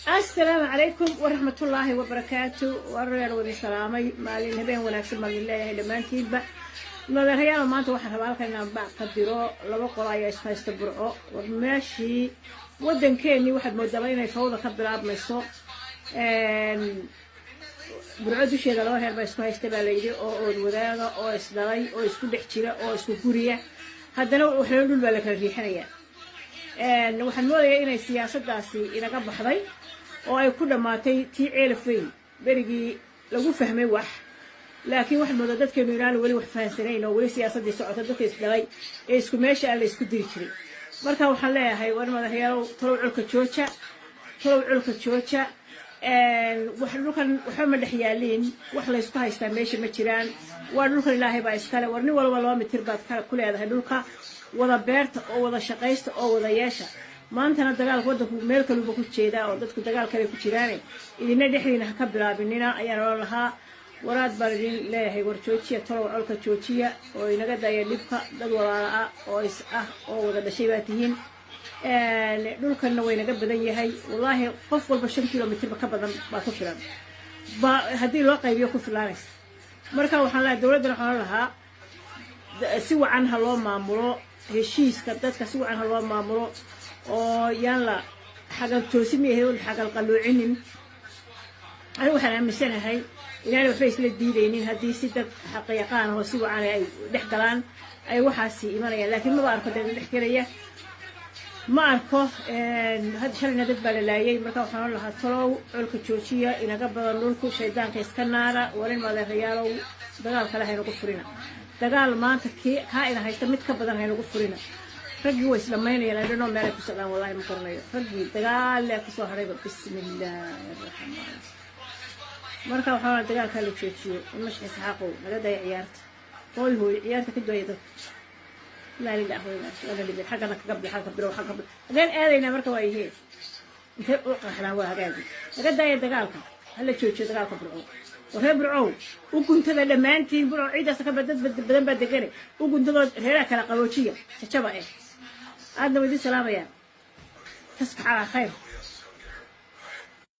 Asalaamu calaykum waraxmatullaahi wabarakaatu. Warayaal, wadi salaamay. Maalin habeen wanaagsan baan idin leeyahay dhammaantiinba. Madaxyaal, maanta waxaan rabaa halkan inaan baaq ka diro. Laba qolo ayaa isku haysta Burco. War meeshii waddankeenii waxaad moodaaba inay fawda ka bilaabmayso. Burco dusheeda laba reer baa isku haysta baa layidhi, oo ood wadaaga, oo isdhalay, oo isku dhex jira, oo isku guriya. Haddana waxloo dhul baa la kala riixanayaa. Waxaan moodayaa inay siyaasaddaasi inaga baxday oo ay ku dhammaatay tii Ceelafweyn berigii lagu fahmay wax, laakiin waxaad moodaa dadkeenu inaanu weli wax fahansanayn oo weli siyaasaddii socota, dadka isdhalay ee isku meesha aan la isku diri jiray. Marka waxaan leeyahay, war madaxyaalow, talow colka jooja, talow colka jooja. Wax dhulkan waxba ma dhex yaaliin, wax laysku haystaa meesha ma jiraan. Waa dhulkan Ilaahay baa iskale. War nin walba 2 mitir baad ku leedahay dhulka. Wada beerta oo wada shaqaysta oo wada yeesha. Maantana dagaalka waddanku meel kaluba ku jeedaa oo dadku dagaal kale ku jiraane, idina dhexdiina ha ka bilaabinina ayaan odhan lahaa. Waraad baan idin leeyahay, war joojiya, talow colka joojiya oo inaga daya dhibka. Dad walaala ah oo is ah oo wada dhashay baa tihiin. Dhulkanna way naga badan yahay. Wallaahi, qof walba 5 kilomitirba ka badan baa ku filan ba haddii loo qaybiyo ku filaanaysa. Marka waxaan leeyahay dowladdana, waxaan lahaa si wacan ha loo maamulo heshiiska dadka, si wacan ha loo maamulo oo yaan la xagal toosin miyahay oon xagal qalloocinin. Anigu waxaan aaminsanahay inaanay waxba isla diidaynin haddii si dad xaqyaqaan oo si wacan ay dhex galaan ay waxaasi imanayaan, laakiin maba arko dad dhex gelaya, ma arko. Hadda shalayna dad baa la laayay. Marka waxaan oon lahaa, talow colka joojiya, inaga badan dhulku, shaydaanka iska naara. Warin madeerayaalow, dagaal kale haynagu furina. Dagaal maanta kii kaa ina haysta mid ka badan haynagu furina. Raggii way isdhamaynayaan adhanoo meelay ku socdaan wallahi ma garanayo. Raggii dagaal lee kusoo hadhayba. Bismi illaahi araxmaan. Marka waxaa la dagaalkaa la joojiyo. Imash Isxaaqow, naga daya ciyaarta. Hooy hooy, ciyaarta ka dooya dadka. Laa lilah wa inaa dhibin. Xaggana kaga bil, xagga bilow, xagga bil hageen aadaynaa. Marka waa ihee intee u qaxnaa? Waa hagaagi. Naga daaya dagaalka, hala joojiyo dagaalka Burco. Reer Burcow, u guntada dhammaantiin. Burco ciidaas ka dad badan baa degane, u guntadoo reeraha kala qaboojiya jajaba. Aadna waa idin salaamayaa. Tasbax calaa khayr.